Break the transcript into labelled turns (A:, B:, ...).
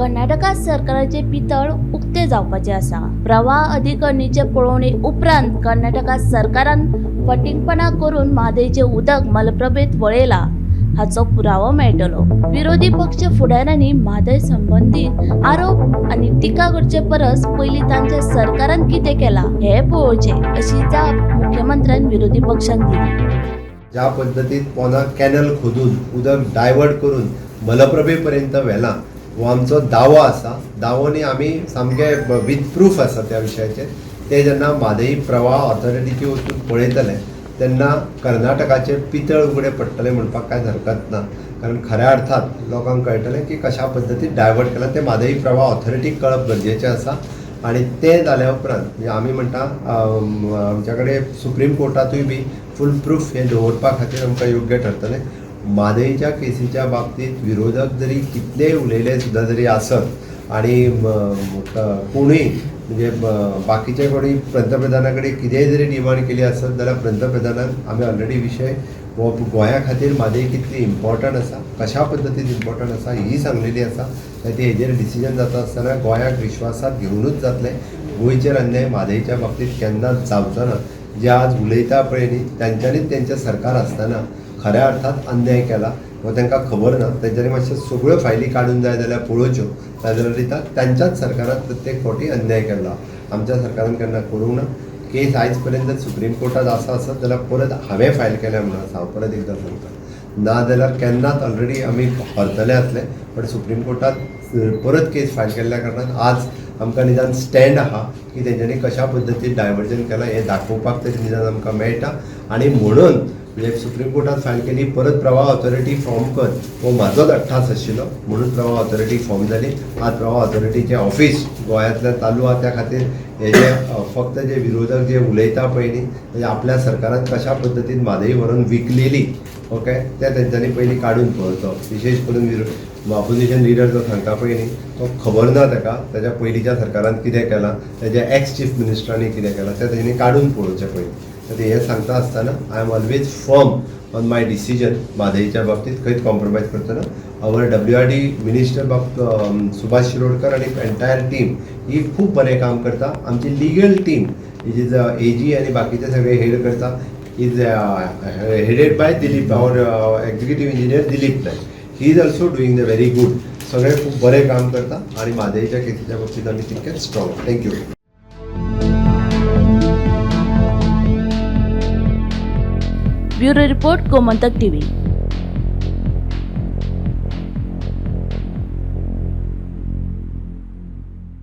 A: कर्नाटका सरकाराचे पितळ उक्ते जावपाचें आसा. प्रवाह अधिकरणीचे पळोवणी उपरांत कर्नाटका सरकारान फटींगपणां करून म्हादयचें उदक मलप्रभेंत वळयलां हाचो पुरावो मेळटलो. विरोधी पक्ष फुडाऱ्यांनी म्हादय संबंदीत आरोप आनी टिका करचे परस पयलीं तांच्या सरकारान कितें केलां हें पळोवचें अशी जाप मुख्यमंत्र्यान विरोधी पक्षांक दिली.
B: ज्या पद्दतीन पोना कॅनल खोदून उदक डायवर्ट करून मलप्रभे पर्यंत व्हेलां हो आमचो दावो आसा. दावो न्ही, आमी सामके विथ प्रूफ आसा त्या विशयाचेर. ते जेन्ना म्हादय प्रवाह ऑथॉरिटीचे वचून पळयतले तेन्ना कर्नाटकाचे पितळ उगडे पडटले म्हणपाक कांयच हरकत ना. कारण खऱ्या अर्थात लोकांक कळटलें की कशा पद्दतीन डायवर्ट केलां तें म्हादय प्रवाह ऑथॉरिटीक कळप गरजेचें आसा. आनी तें जाल्या उपरांत म्हणजे आमी म्हणटा आमच्या कडेन सुप्रीम कोर्टांतूय बी फूल प्रूफ हें दवरपा खातीर आमकां योग्य ठरतलें. म्हादयच्या केसीच्या बाबतींत विरोधक जरी कितलेय उलयले सुद्दां जरी आसत आनी कोणूय म्हणजे बाकीचे कोणी पंतप्रधाना कडेन कितेंय जरी डिमांड केली आसत जाल्यार पंतप्रधानान आमी ऑलरेडी विशय हो गोंया खातीर म्हादय कितली इम्पॉर्टंट आसा, कशा पद्दतीन इम्पॉर्टंट आसा ही सांगलेली आसा. ते हेजेर डिसिजन जाता आसतना गोंयाक विश्वासात घेवनूच जातलें. गोंयचेर अन्याय म्हादयच्या बाबतींत केन्नाच जावचो ना. जे आज उलयता पळय न्ही तांच्यांनीच तेंचें सरकार आसतना खऱ्या अर्थात अन्याय केला हो तांकां खबर ना. तेंच्यांनी मातशे सगळ्यो फायली काडून जाय जाल्यार पळोवच्यो, जाय जाल्यार दिता तांच्याच सरकारान प्रत्येक फावटी अन्याय केल्लो. आमच्या सरकारान केन्ना करूंक ना. केस आयज पर्यंत सुप्रीम कोर्टात आसा आसत जाल्यार परत हांवें फायल केल्या म्हणून आसा, हांव परत एकदां सांगता. ना जाल्यार केन्नाच ऑलरेडी आमी हरतले आसले, पण सुप्रीम कोर्टात परत केस फायल केल्ल्या कारणान आज आमकां निदान स्टँड आहा की तेंच्यांनी कशा पद्दतीन डायवर्जन केलां हें दाखोवपाक तरी निदान आमकां मेळटा. आनी म्हणून म्हणजे सुप्रीम कोर्टात फायल केली, परत प्रवाह ऑथॉरिटी फॉर्म कर हो म्हाजोच अट्टास आशिल्लो म्हणून प्रवाह ऑथॉरिटी फॉर्म जाली. आज प्रवाह ऑथॉरिटीचें ऑफिस गोंयांतल्यान चालू आहा. त्या खातीर हे जे फक्त जे विरोधक जे उलयता पळय न्ही म्हणजे आपल्या सरकारान कशा पद्दतीन म्हादय व्हरून विकलेली ओके ते तेंच्यांनी पयलीं काडून पळोवचो. विशेश करून ऑपोजिशन लिडर जो सांगता पळय न्ही तो खबर ना ताका तेज्या पयलींच्या सरकारान कितें केलां, तेज्या एक्स चीफ मिनिस्टरांनी कितें केलां तें तेणी काडून पळोवचें पयलीं. तर हें सांगता आसतना I am always firm on my decision. म्हादयच्या बाबतींत खंयच कॉम्प्रोमायज करचो ना. आवर WRD minister बाब सुभाष शिरोडकर आनी एंटायर टीम ही खूब बरें काम करता. आमची लिगल टीम is AG आनी बाकीचे सगळे हेड करता is headed by Dilip, our executive engineer Dilip Naik. He is also doing the very good. सगळे खूब बरें काम करता आनी म्हादयच्या केसीच्या बाबतींत आमी तितकेच strong. Thank you.
A: Bureau report, Gomantak TV.